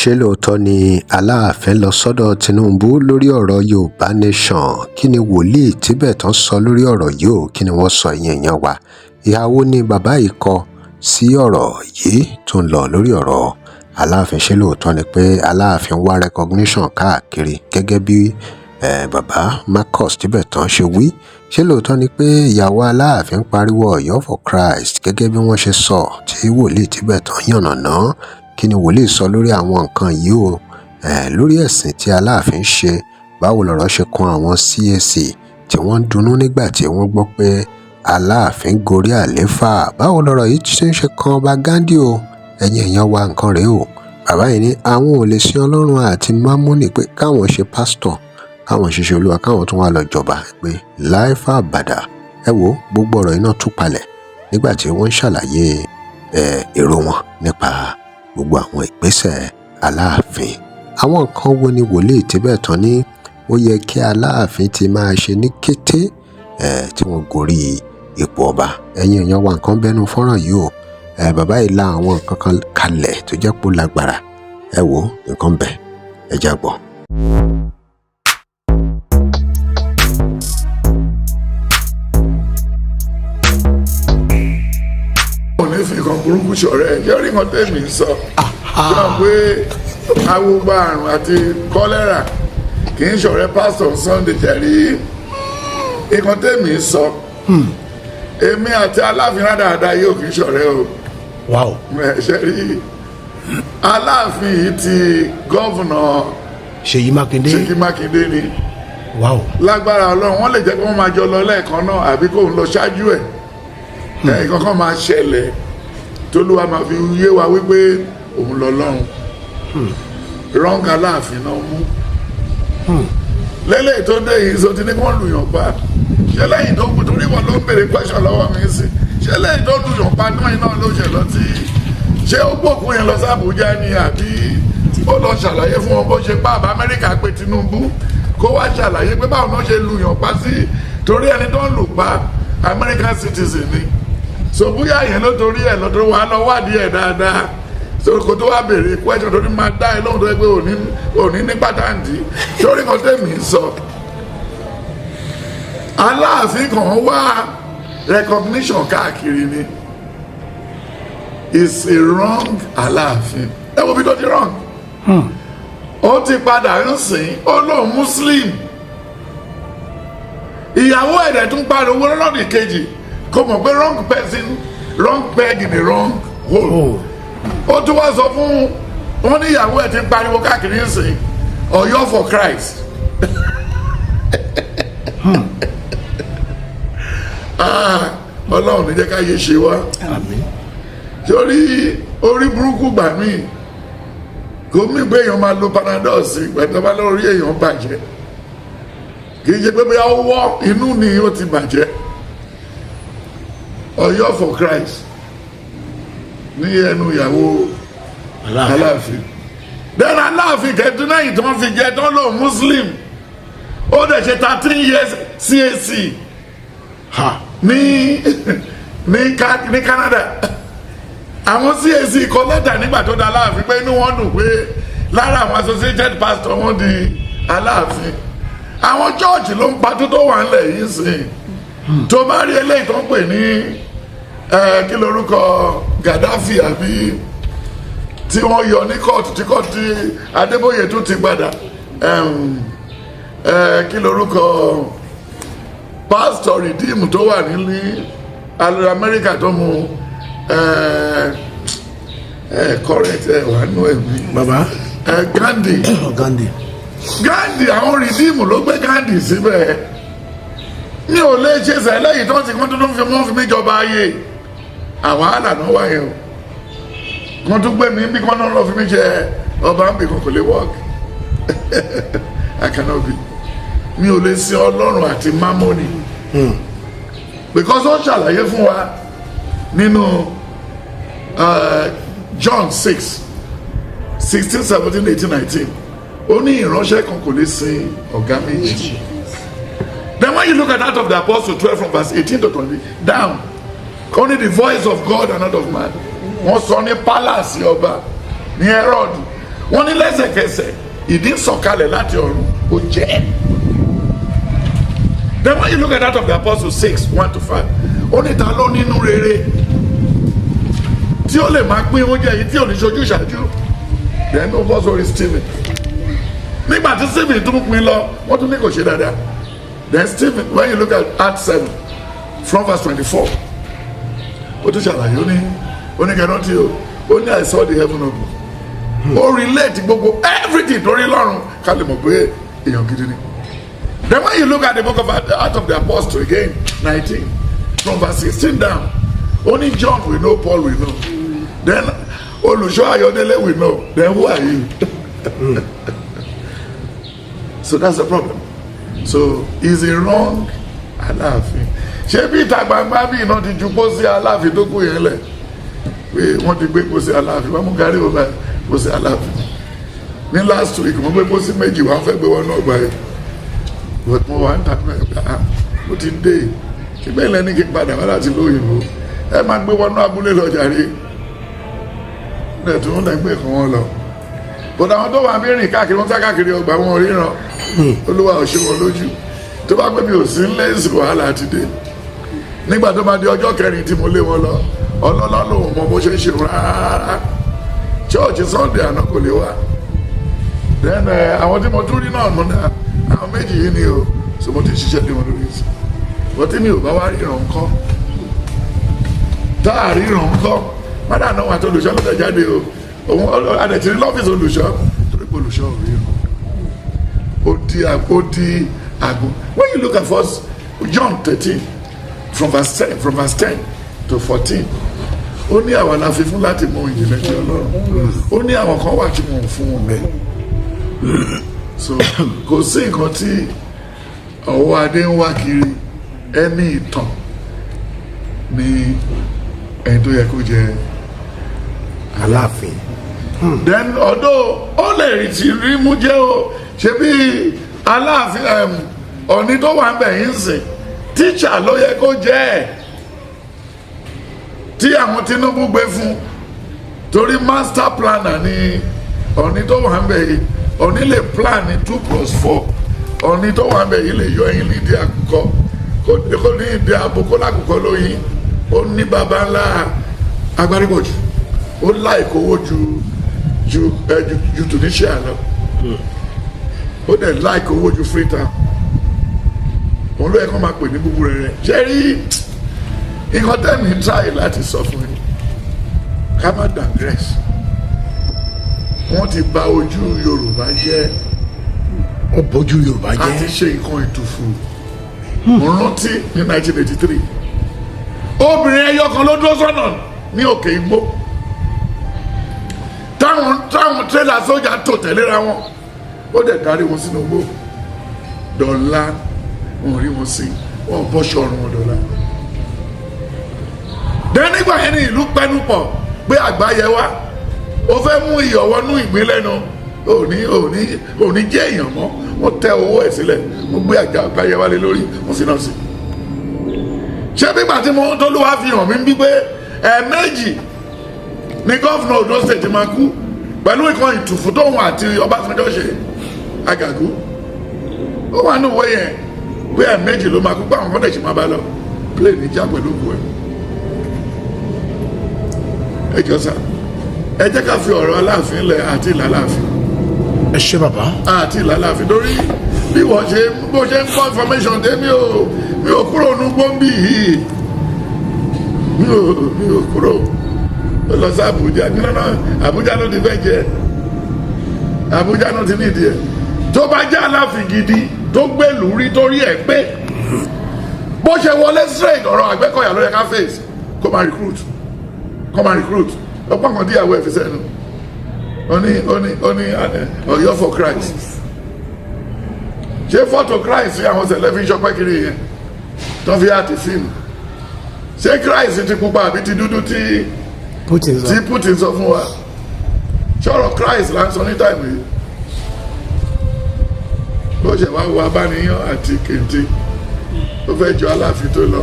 Ṣé lóòótọ́ ni Aláàfin lọ sọ́dọ̀ Tinubu lórí ọ̀rọ̀ Yorùbá Nation? Kí ni Wòlíì Tíbẹ̀tán sọ lórí ọ̀rọ̀ yìí o? Kí ni wọ́n sọ, ẹ̀yin èèyàn wa? Ìhà wo ni bàbá yìí kọ sí ọ̀rọ̀ yìí tó ń lọ lórí ọ̀rọ̀ Aláàfin? Ṣé lóòótọ́ ni pé Aláàfin wá recognition káàkiri gẹ́gẹ́ bí bàbá Marcus Tíbẹ̀tán ṣe wí? Ṣé lóòótọ́ ni pé ìyàwó Aláàfin pariwo Ọ̀yọ́ for Christ gẹ́gẹ́ bí wọ́n ṣe sọ tí Wòlíì Tíbẹ̀tán yànnàná? Kí ni wòlíì sọ lórí àwọn nǹkan yìí o? Lórí ẹ̀sìn tí Aláàfin ṣe, báwo lọ̀rọ̀ ṣe kan àwọn CAC tí wọ́n ń dunnú nígbà tí wọ́n gbọ́ pé Aláàfin gorí àlééfà? Báwo lọ̀rọ̀ yìí ṣe ń ṣe kan Ọba Ghandi o? Ẹ̀yin èèyàn wa, nǹkan rèé o. Bàbá yìí ní àwọn ò lè sin Ọlọ́run àti mámọ́nì, pé káwọn ṣe pásítọ̀, káwọn ṣiṣẹ́ Olúwa, káwọn tún wá lọ jọba, pé láìfà àbàdà. Ẹ wo gbogbo ọ̀rọ̀ yìí náà tú palẹ̀ nígbà tí wọ́n ń ṣàlàyé èrò wọn nípa gbogbo àwọn ìgbésẹ̀ Aláàfin. Àwọn nǹkan wo ni Wòlíì Tíbẹ̀tán ní ó yẹ kí Aláàfin ti máa ṣe ní kété tí wọ́n gorí ipò ọba? Ẹ̀yin èèyàn wa, nǹkan bẹ́nu fọ́nrán yìí o. Bàbá yìí la àwọn nǹkan kan kalẹ̀ tó jẹ́ pé ó lágbára. Ẹ wo nǹkan bẹ̀, ẹ já gbọ́. Ò ní fi nǹkan burúkú ṣọ̀rẹ́ ẹ̀. Ṣé orí nǹkan tẹ̀mí ń sọ ṣé wọn pé awogba àrùn àti kọ́lẹ́rà kì í ṣọ̀rẹ́ pásítọ̀ Sunday jẹ̀rí? Nǹkan tẹ̀mí ń sọ, èmi àti Aláàfin rádaràda yóò kì í ṣọ̀rẹ́ o. Ṣe rí Aláàfin yìí ti governor Ṣèyí Mákindé. Ṣèyí Mákindé ni. Lágbára Ọlọ́run, wọ́n lè jẹ́ kí wọ́n máa jọ lọ lẹ́ẹ̀kan náà àbí kóun lọ ṣáájú ẹ̀. Nǹkan kan máa ṣẹlẹ̀ tólúwa máa fi yé wa wípé òun lọ lọ́run. Wrong Aláàfin náà mú lélẹ̀ tó dé yìí, sọ ti ní kí wọ́n lùyàn pa. Ṣé lẹ́yìn tó kù, torí wọn ló ń béèrè question lọ́wọ́ mi sí, ṣé lẹ́yìn tó lùyàn pa náà iná ló ṣe lọ tí ṣé ó gbókun yẹn lọ sí Àbújá ni, àbí ó lọ ṣàlàyé fún wọn bó ṣe pa? Àbá Amẹ́ríkà pé Tinubu kó wá ṣàlàyé pé báwo náà ṣe lùyàn pa sí, torí ẹni tó ń lù pa American citizen ni. So bóyá yẹn ló torí ẹ̀ lọ́dún wa lọ wádìí ẹ̀ dáadáa, so kò tó wá béèrè question, torí máa dá ẹ lóhùn tó yẹ pé òní òní ní pàtàkì. Torí kan tẹ̀mí ń sọ, Aláàfin kan wá recognition káàkiri ni, is a wrong Aláàfin. Ẹ wo bí tó ti wrong. Ó ti padà ń sìn, ó lóun Muslim, ìyàwó ẹ̀dẹ̀ tún pariwo lọ́nà kejì, kò mọ̀ pé wrong person, wrong peg in the wrong hole. Ó tún wá sọ fún wọn ní ìyàwó ẹ̀ ti ń pariwo káàkiri ń sìn Ọ̀yọ́ for Christ. Ah, Ọlọ́run ní jẹ́ ká yé ṣe wá. Àmín. Torí orí burúkú gbà mí, kò mí pé èèyàn máa lo Panadol sí pẹ̀lú bá lórí èèyàn bàjẹ́. Kì í ṣe pé bóyá ó wọ́ inú ni ó ti bàjẹ́. Ọ̀yọ́ for Christ ní ẹnu ìyàwó Aláàfin. Then Aláàfin kẹtù náà yìí tí wọ́n fi jẹ tán lóun Muslim, ó dẹ̀ ṣe 13 years CAC ní Canada. Àwọn CAC kọ lẹ́tà nígbà tó da Aláàfin pé inú wọn dùn pé lára àwọn associated pastor wọn di Aláàfin. Àwọn church ló ń patú tó wà ńlẹ̀ yìí sìn. Tó bá rí eléyìí tó ń pè ní kí lorúkọ Gaddafi àbí tí wọ́n yọ ní kóòtù, tí kóòtù tí Adébóyè tún ti padà, kí lorúkọ pásítọ̀ Redeem tó wà ní Amẹ́ríkà tó mú correct ẹ wà nù ẹ̀mí? Bàbá. Gandhi. Gandhi. Gandhi, àwọn Redeem ló gbé Gandhi síbẹ̀. Mi ò lè ṣe sẹ́ lẹ́yìn tó ti kán tó fi wọ́n fi mí jọba ayé. Àwọn àlà náà wáyé o, kán tún gbé mi bí kán náà lọ fi mí jẹ ọba ń bì kan, kò lè work. I cannot be. Mi ò lè sin Ọlọ́run àti mámọ́nì, because ó ṣàlàyé fún wa nínú John 6:16, 17, 18, 19. Ó ní ìránṣẹ́ kan kò lè sin ọ̀gá méjì. Then when you look at that of the Apostle 12 from verse 18 to 20 down, only the voice of God and not of man. Wọ́n sọ ní palace ọba ní Herod. Wọ́n ní lẹ́sẹ̀kẹsẹ̀ ìdí sọ̀kalẹ̀ láti ọ̀run, ó jẹ́. Then when you look at that of the Apostle 6:1-5, ó ní, ta ló nínú rere tí ó lè máa pín oúnjẹ yìí tí ò ní ṣojú ìṣáájú? Then ó bọ́ sórí Stephen. Nígbà tí Stephen tún pín lọ, wọ́n tún ní kò ṣe dáadáa. Then Stephen, when you look at Acts 7 from verse 24, ó tún ṣàlàyé, ó ní kẹ́nà tí ó ní, "I saw the heaven open." Ó relate gbogbo everything torí lọ́run ká lè mọ̀ pé èèyàn gidi ni. Then when you look at the book of Acts of the Apostle again, 19 from verse 16 down, only John we know, Paul we know, then Olùṣọ́ Ayọ̀délé we know, then who are you? So that's the problem. So he's a wrong Aláàfin. Ṣé bí ìta gbangba bí iná ti ju pósí Aláàfin tó kù yẹn lẹ̀, pé wọ́n ti gbé pósí Aláàfin wọ́n mú kárí wọn báyìí, pósí Aláàfin ní last week, wọ́n gbé pósí méjì, wọ́n fẹ́ gbé wọn náà gbà yìí, but mo wà ń tàbí ẹ̀, ah, mo ti dé, ṣùgbọ́n ilẹ̀ ní kí n padà wá láti lóyìnbó, ẹ máa gbé wọn náà abúlé lọ jàre ẹ̀ tún lẹ́ gbé kan wọn lọ. But àwọn tó wà ń bí rìn káàkiri, wọn sá káàkiri ọgbà, wọn ríran. Olúwa ò ṣe wọn lójú. Tó bá pẹ́ mi ò sí nílé ìsìnkú, wàhálà ti dé. Nígbà tó máa di ọjọ́ kẹrin tí mo lé wọn lọ, ọlọ́lá lòun mọ bó ṣe ń ṣe rárá. Church Sunday àná kò lè wá. Then àwọn tí mo tún rí náà, mo náà àwọn méjì yìí ni o. So mo ti ṣiṣẹ́ lé wọn lórí sí. Wọ́n tí mi ò bá wá ríran ńkọ́? Tá a ríran ńkọ́? Mádà náà wà tó olùṣọ́ lọ́dọ̀ jáde o. Òun adẹ̀tí ní lọ́fíìsì olùṣọ́, torí pé olùṣọ́ ò ríran, ó di àgùn. When you look at First John 13 from verse 10 to 14, ó ní àwọn la fi fún láti mọ ìjìnlẹ̀ tí Ọlọ́run. Ó ní àwọn kan wà tí wọ́n ò fún wọn bẹ́ẹ̀. So kò sí nǹkan tí ọwọ́ adé ń wá kiri. Ẹni ìtàn ní ẹni tó yẹ kó jẹ Aláàfin. Then although ó lè rí ti rí mú jẹ́ o, ṣe bí Aláàfin Ọ̀ní tó wà ń bẹ̀ yín sìn, tíṣà ló yẹ kó jẹ́ ẹ̀ tí àwọn Tinubu gbé fún, torí master planner ni Ọ̀ní tó wà ń bẹ̀ yìí. Ọ̀ní lè plan ní 2 plus 4. Ọ̀ní tó wà ń bẹ̀ yìí lè yọ ẹyin nídìí àkùkọ, kó ní ìdí àbùkù lákùkọ lóyún. Ó ní baba ńlá agbárípọ̀jù, ó láìkó owó ju Tunisia lọ, ó dẹ̀ láìkó owó ju Freetown. Òun ló yẹ kó máa pè ní búburú rẹ̀. Ṣé rí nǹkan tẹ́mi ń try láti sọ fún yín? Ká má digress. Wọ́n ti bà ojú Yorùbá jẹ́. Ó bójú Yorùbá A ti jẹ́. ṣe nǹkan ìtùfù. Mo rántí ní 1983, obìnrin ẹyọ kan ló dúró sọ́nà ní òkè igbó táwọn tírélà sójà tò tẹ̀léra wọn. Ó dẹ̀ darí wọn sínú igbó dọ̀la. Wọn ò rí wọn sí, wọn ò bọ́ṣọ ọrùn wọn dọ̀la. Dẹ́ nígbà yẹn ní ìlú pẹ́nu pọ̀ pé àgbáyé wa, ó fẹ́ mú iyọ̀ wọnú ìgbín lẹ́nu, òní jẹ́ èèyàn mọ́. Wọ́n tẹ owó ẹ̀ sílẹ̀, wọ́n gbé àga àgbáyé wa lé lórí, wọ́n fi náà sí. Ṣé bígbà tí mo tólúwa fi hàn mí bí pé ẹ̀ẹ̀mejì ní governor Ondo State máa kú pẹ̀lú ìkan ìtùfù tóun àti Ọbásanjọ́ ṣe àgàgù. Ó wà ní òwe yẹn pé ẹ̀ẹ̀mejì ló máa kú, pé àwọn kọ́ndẹ̀ ṣì máa bá lọ plane já pẹ̀lú òkú ẹ̀. Ẹ jọ sá, ẹ jẹ́ ká fi ọ̀rọ̀ Aláàfin lẹ̀ àti ìlàláàfin. Ẹ ṣé, bàbá. Àti ìlàláàfin, torí bí wọ́n ṣe bó ṣe ń kọ́ information dé, mi ò kúrò ní gbòǹbì yìí, mi ò kúrò. Ó lọ sí Àbújá nínú, Àbújá ló ti fẹ́ jẹ, Àbújá ló ti nídìí ẹ̀. Tó bá jẹ́ Aláàfin gidi tó gbèlú rí torí ẹ̀ pé bó ṣe wọlé straight, ọ̀rọ̀ Àgbẹ̀kọ̀yà ló yẹ ká face. Kó máa recruit, kó máa recruit. Ọ̀pọ̀ nǹkan díyàwó ẹ̀ fi sẹ́nu, ó ní Ọ̀yọ́ for Christ. Ṣé fọ́tò Christ àwọn sẹ̀lẹ̀ fi ń ṣọpẹ́ kiri yẹn tó fi àti fíìmù? Ṣé Christ ti pupa àbí ti dúdú tí Putin sọ. Tí Putin sọ fún wa? Ṣọ̀rọ̀ Christ là ń sọ ní time yìí? Bó ṣe wá wo abáníyàn àti kèntè, ó fẹ́ jọ Aláàfin tó lọ,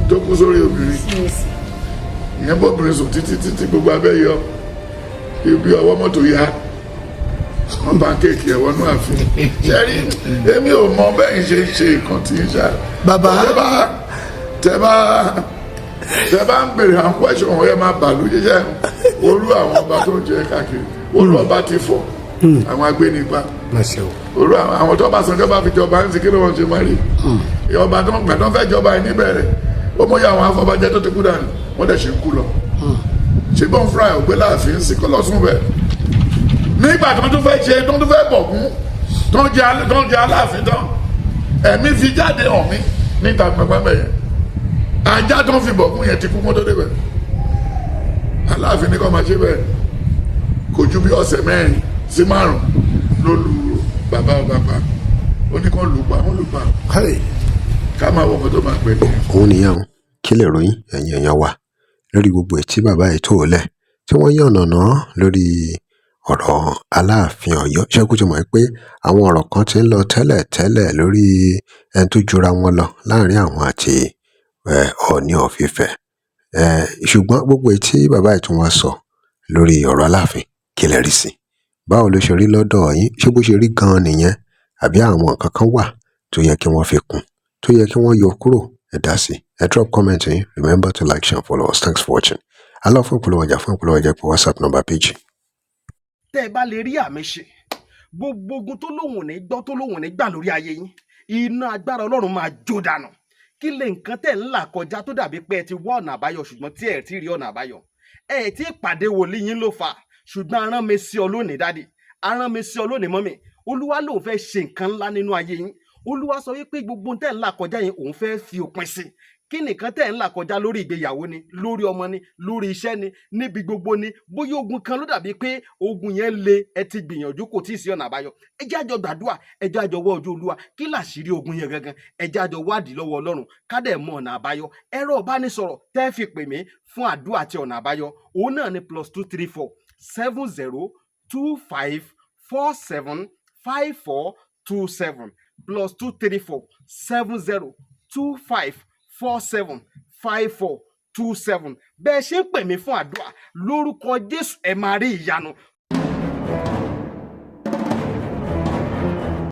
tó kú sórí obìnrin ìyẹn, bóbìnrin sùn títí títí, gbogbo abẹ́ yọ ibi ọwọ́ mọ́tò ya. Wọ́n pancake ẹ̀ wọnú ààfin. Ṣẹ́rí, èmi ò mọ bẹ́ẹ̀ ṣe ń ṣe nǹkan tí ń ṣá. Bàbá. Tẹ bá ń bèrè àwọn question wọn yẹn, máa bàlú jíjẹ orú àwọn ọba tó ń jẹ káàkiri, orú ọba ti fọ àwọn agbénipa, Má ṣe o. orú àwọn tó bá sanjọ́ bá fi jọba ń sìn, kí ló wọ́n ṣe máa rí ọba tó ń gbà tó ń fẹ́ jọba yìí níbẹ̀rẹ̀? Ó mọ̀ yá àwọn afọbajẹ tó ti kú dànù, wọ́n dẹ̀ ṣe ń kú lọ. Ṣé bọ́n fúnra ẹ̀ ò gbé láàfin sí kọ́ lọ́sùn bẹ́ẹ̀ nígbà tó tún fẹ́ ṣe, tó tún fẹ́ bọ̀gún, tó ń jẹ aláàfin tán? Ẹ̀mí fi jáde hàn mí níta gbẹngbẹ́ yẹn. Ajá tó ń fi bọ̀gún yẹn ti kú kó tó débẹ̀. Aláàfin ní kò máa ṣe bẹ́ẹ̀. Kò ju bí ọ̀sẹ̀ 4 sí 5 ló lu bàbá ọba pa. Ó ní kó lù pa, wọ́n lù pa. Hey. Ká máa wọ ọmọ tó máa pè ní. Òun nìyẹn o. Kí lè ròyìn, ẹ̀yin èèyàn wa, lórí gbogbo ètí bàbá yìí tó lẹ̀ tí wọ́n yànnàná lórí ọ̀rọ̀ Aláàfin Ọ̀yọ́? Ṣẹ́kù ti mọ̀ pé àwọn ọ̀rọ̀ kan ti ń lọ tẹ́lẹ̀ tẹ́lẹ̀ lórí ẹni tó jura wọn lọ láàrin àwọn àti Ọọ̀ni of Ifẹ̀, ṣùgbọ́n gbogbo ètí bàbá yìí tún wá sọ lórí ọ̀rọ̀ Aláàfin, kí lẹ rí sí? Báwo ló ṣe rí lọ́dọ̀ yín? Ṣé bó ṣe rí gan-an nìyẹn, àbí àwọn nǹkan kan wà tó yẹ kí wọ́n fi kún, tó yẹ kí wọ́n yọ kúrò? Ẹ dá sí, ẹ drop comment yín. Remember to like, share and follow us. Thanks for watching. Alọ́ fún ìpolówó ọjà, fún ìpolówó ọjà, pé WhatsApp number page. Tẹ́ ẹ bá lè rí àmì ṣe, gbogbo ogun tó lóhùn ní gbọ́, tó lóhùn ní gbà lórí ayé yín, iná agbára Ọlọ́run máa jó dànù. Kí lè nǹkan tẹ̀ ń là kọjá tó dàbí pé ẹ ti wá ọ̀nà àbáyọ, ṣùgbọ́n tí ẹ ti rí ọ̀nà àbáyọ? Ẹ ti pàdé wòlíì yín ló fà. Ṣùgbọ́n arán mi sí ọ lónìí, daddy, arán mi sí ọ lónìí, mummy. Olúwa lòun fẹ́ ṣe nǹkan ńlá nínú ayé yín. Olúwa sọ wípé gbogbo tẹ̀ ń là kọjá yẹn, òun fẹ́ fi òpin sí. Kí nìkan tẹ̀ ń là kọjá? Lórí ìgbéyàwó ni, lórí ọmọ ni, lórí iṣẹ́ ni, níbi gbogbo ni. Bóyá ogun kan ló dàbí pé ogun yẹn le, ẹ ti gbìyànjú, kò tí ì sí ọ̀nà àbáyọ. Ẹ jẹ́ àjọ gbàdúrà, ẹ jẹ́ àjọ wọ ojú Olúwa. Kí làṣírí ogun yẹn gangan? Ẹ jẹ́ àjọ wádìí lọ́wọ́ Ọlọ́run, ká dẹ̀ mọ ọ̀nà àbáyọ. Ẹ̀rọ ìbánisọ̀rọ̀ tẹ́ fi pè mí fún àdúrà àti ọ̀nà àbáyọ, òun náà ni +234 70 25 47 54 27, +234 70 25 47 54 27. Bẹ́ẹ̀ ṣe ń pè mí fún àdúrà, lórúkọ Jésù, ẹ máa rí ìyanu.